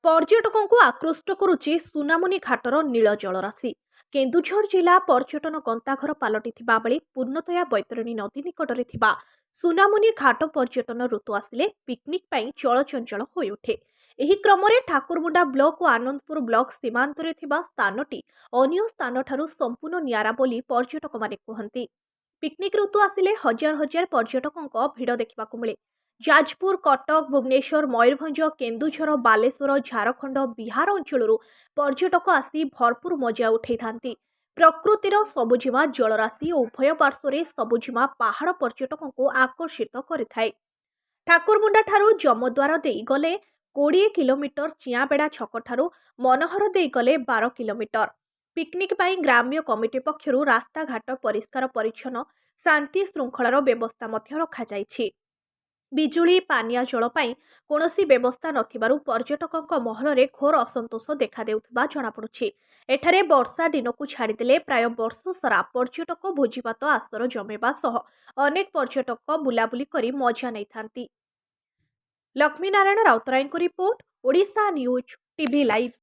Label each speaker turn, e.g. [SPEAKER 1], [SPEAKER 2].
[SPEAKER 1] ପର୍ଯ୍ୟଟକଙ୍କୁ ଆକୃଷ୍ଟ କରୁଛି ସୁନାମୁନି ଘାଟର ନୀଳ ଜଳରାଶି। କେନ୍ଦୁଝର ଜିଲ୍ଲା ପର୍ଯ୍ୟଟନ ଗନ୍ତାଘର ପାଲଟିଥିବା ବେଳେ ପୂର୍ଣ୍ଣତୟା ବୈତରଣୀ ନଦୀ ନିକଟରେ ଥିବା ସୁନାମୁନି ଘାଟ ପର୍ଯ୍ୟଟନ ଋତୁ ଆସିଲେ ପିକନିକ୍ ପାଇଁ ଚଳଚଞ୍ଚଳ ହୋଇଉଠେ। ଏହି କ୍ରମରେ ଠାକୁରମୁଣ୍ଡା ବ୍ଲକ ଓ ଆନନ୍ଦପୁର ବ୍ଲକ ସୀମାନ୍ତରେ ଥିବା ସ୍ଥାନଟି ଅନ୍ୟ ସ୍ଥାନଠାରୁ ସମ୍ପୂର୍ଣ୍ଣ ନିଆରା ବୋଲି ପର୍ଯ୍ୟଟକମାନେ କୁହନ୍ତି। ପିକନିକ୍ ଋତୁ ଆସିଲେ ହଜାର ହଜାର ପର୍ଯ୍ୟଟକଙ୍କ ଭିଡ଼ ଦେଖିବାକୁ ମିଳେ। ଯାଜପୁର, କଟକ, ଭୁବନେଶ୍ୱର, ମୟୂରଭଞ୍ଜ, କେନ୍ଦୁଝର, ବାଲେଶ୍ୱର, ଝାରଖଣ୍ଡ, ବିହାର ଅଞ୍ଚଳରୁ ପର୍ଯ୍ୟଟକ ଆସି ଭରପୁର ମଜା ଉଠାଇଥାନ୍ତି। ପ୍ରକୃତିର ସବୁଜିମା, ଜଳରାଶି ଓ ଉଭୟ ପାର୍ଶ୍ୱରେ ସବୁଜିମା ପାହାଡ଼ ପର୍ଯ୍ୟଟକଙ୍କୁ ଆକର୍ଷିତ କରିଥାଏ। ଠାକୁରମୁଣ୍ଡାଠାରୁ ଯମଦ୍ୱାର ଦେଇ ଗଲେ 20 କିଲୋମିଟର, ଚିଆଁବେଡ଼ା ଛକଠାରୁ ମନୋହର ଦେଇ ଗଲେ 12 କିଲୋମିଟର। ପିକନିକ୍ ପାଇଁ ଗ୍ରାମ୍ୟ କମିଟି ପକ୍ଷରୁ ରାସ୍ତାଘାଟ ପରିଷ୍କାର ପରିଚ୍ଛନ୍ନ, ଶାନ୍ତି ଶୃଙ୍ଖଳାର ବ୍ୟବସ୍ଥା ମଧ୍ୟ ରଖାଯାଇଛି। ବିଜୁଳି, ପାନୀୟ ଜଳ ପାଇଁ କୌଣସି ବ୍ୟବସ୍ଥା ନଥିବାରୁ ପର୍ଯ୍ୟଟକଙ୍କ ମହଲରେ ଘୋର ଅସନ୍ତୋଷ ଦେଖାଦେଉଥିବା ଜଣାପଡ଼ୁଛି। ଏଠାରେ ବର୍ଷା ଦିନକୁ ଛାଡ଼ିଦେଲେ ପ୍ରାୟ ବର୍ଷ ସାରା ପର୍ଯ୍ୟଟକ ଭୋଜିଭାତ ଆସର ଜମେଇବା ସହ ଅନେକ ପର୍ଯ୍ୟଟକ ବୁଲାବୁଲି କରି ମଜା ନେଇଥାନ୍ତି। ଲକ୍ଷ୍ମୀନାରାୟଣ ରାଉତରାୟଙ୍କ report, Odisha news TV live.